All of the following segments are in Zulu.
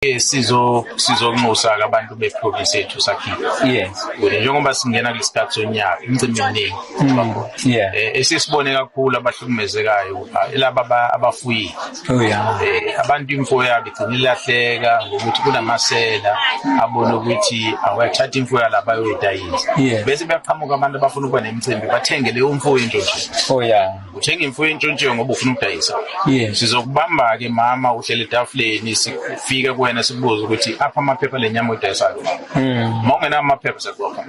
Sizonxusa abantu beprovince yethu sakhile. Ukuthi njengoba singena kulesikhathi sonyaka, imicimbi eminingi. Esisibone kakhulu abahlukumezekayo laba abafuyile. Abantu imfuyo yabo igcina ilahleka ngokuthi kunamasela abona ukuthi awayathatha imfuyo yalaba ayoyidayisa. Bese beyaqhamuka abantu abafuna ukuba nemicimbi, bathenge leyo mfuyo entshontshiwe. Uthenga imfuyo entshontshiwe ngoba ufuna ukudayisa. Sizokubamba-ke mama, uhlele etafuleni, sifike kuwena sikubuze ukuthi apha amaphepha le nyama oyidayisayo. Uma ungenawo amaphepha, siyakubopha.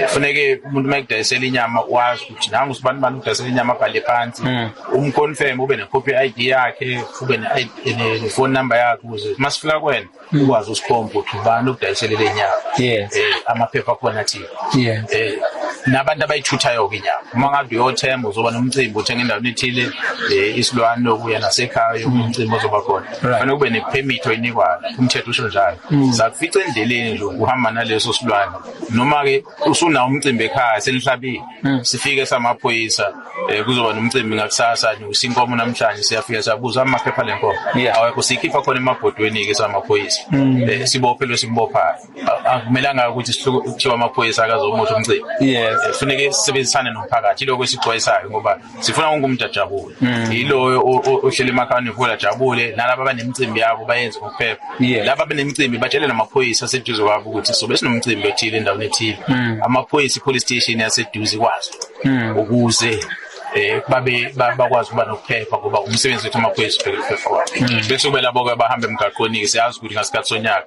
Funeke umuntu uma ekudayisela inyama wazi ukuthi nangu sibani bani udayisela inyama, abhale phansi, umconfirm, ube nekhophi ye-ID yakhe, ube ne-phone number yakhe, ukuze uma sifika kuwena ukwazi usikhomba ukuthi ubani okudayisele le nyama. Amaphepha akhona athini. Nabantu abayithuthayo-ke inyama, uma ngabe uyothenga, uzoba nomcimbi, uthenga endaweni ethile isilwane okuya nasekhaya, umcimbi ozoba khona, fanele kube nepermit oyinikwayo, umthetho usho njalo. Sakufica endleleni nje uhamba naleso silwane, noma-ke usunawo umcimbi ekhaya senihlabile, sifike samaphoyisa, kuzoba nomcimbi ngakusasa, usinkomo namhlanje, siyafika siyabuza amaphepha lenkomo. Awekho, siyikhipha khona emabhodweni-ke samaphoyisa, sibophe lo sikubophayo. Akumelanga ukuthi kuthiwa amaphoyisa akazomosha umcimbi. Funeke sisebenzisane nomphakathi, iloko esixwayisayo, ngoba sifuna wonke umuntu ajabule, yiloyo ohleli emakhaya nefuyo ajabule, nalaba abanemicimbi yabo bayenze ngokuphepha. Laba abanemicimbi batshele namaphoyisa aseduze kwabo ukuthi sobe sinomcimbi othile endaweni ethile, amaphoyisa, i-police station yaseduze ikwazi ukuze babe bakwazi ukuba nokuphepha, ngoba umsebenzi wethu amaphoyisa ubheke ukuphepha kwabo. Bese kube labo-ke abahamba emgaqweni-ke, siyazi ukuthi ngasikhathi sonyaka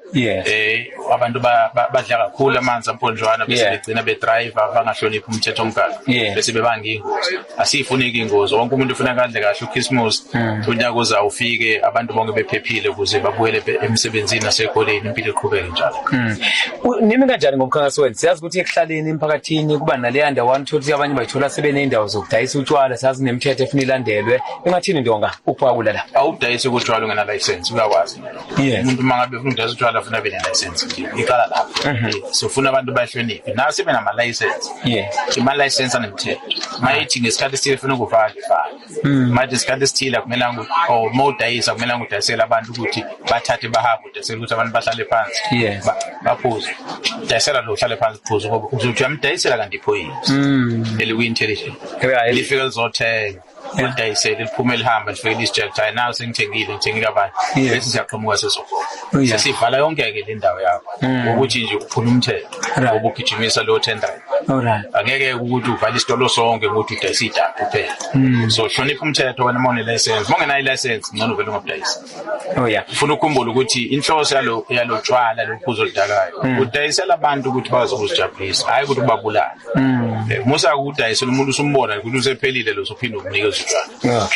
abantu badla kakhulu amanzi amponjwana, bese begcina bedriver bangahloniphi umthetho omgaqo, bese bebanga iy'ngozi. Asiyifuneki iy'ngozi, wonke umuntu ufuna kadle kahle uChristmas, unyaka ozayo ufike abantu bonke bephephile, ukuze babuyele emsebenzini nasey'koleni, impilo iqhubeke njalo. Nimi kanjani ngomkhankaso wenu? Siyazi ukuthi ekuhlaleni, emphakathini, kuba naleya ndawo uthola ukuthi abanye bayithola sebeney'ndawo zokudayisa utshwala. Siyazi kunemithetho efuna ilandelwe. Ingathini Ndonga ukuphawula la? Awudayisi utshwala ungena license, uyakwazi. Umuntu uma ngabe ufuna ukudayisa utshwala ufuna abe ne-license, iqala lapho. Sifuna abantu bahloniphe nawe sebenama license. Ima-license anemthetho, mayithi ngesikhathi esithile funa ukufaka ifake, manje isikhathi esithile akumelanga or uma udayisa akumelanga udayisele abantu ukuthi bathathe bahambe, udayisele ukuthi abantu bahlale phansi baphuze. Dayisela lo uhlale phansi phuze, ngoba uzothi uyamdayisela kanti iphoyisa elikwi-intelligence lifike lizothenga, lidayisele, liphume lihamba, lifike lisitshela ukuthi hayi, nawe sengithengile, ngithengile abanye. Bese siyaqhamuka sesokho, sesivala yonke-ke le ndawo yakho ukuthi nje uphula umthetho ngoba ugijimisa leyo tender. Angeke ukuthi uvale isitolo sonke ngokuthi udayisa idata kuphela. So hlonipha umthetho wena uma une-license. Uma ungenayo i-license, ngcono vele ungabudayisi. Ufuna ukukhumbula ukuthi inhloso yalo tshwala lophuzo oludakayo udayisela abantu ukuthi bakwazi ukuzijabulisa, hhayi ukuthi ubabulale. Musa ukudayisela umuntu usumbona ukuthi usephelile lo, usuphinde umnikeza utshwala.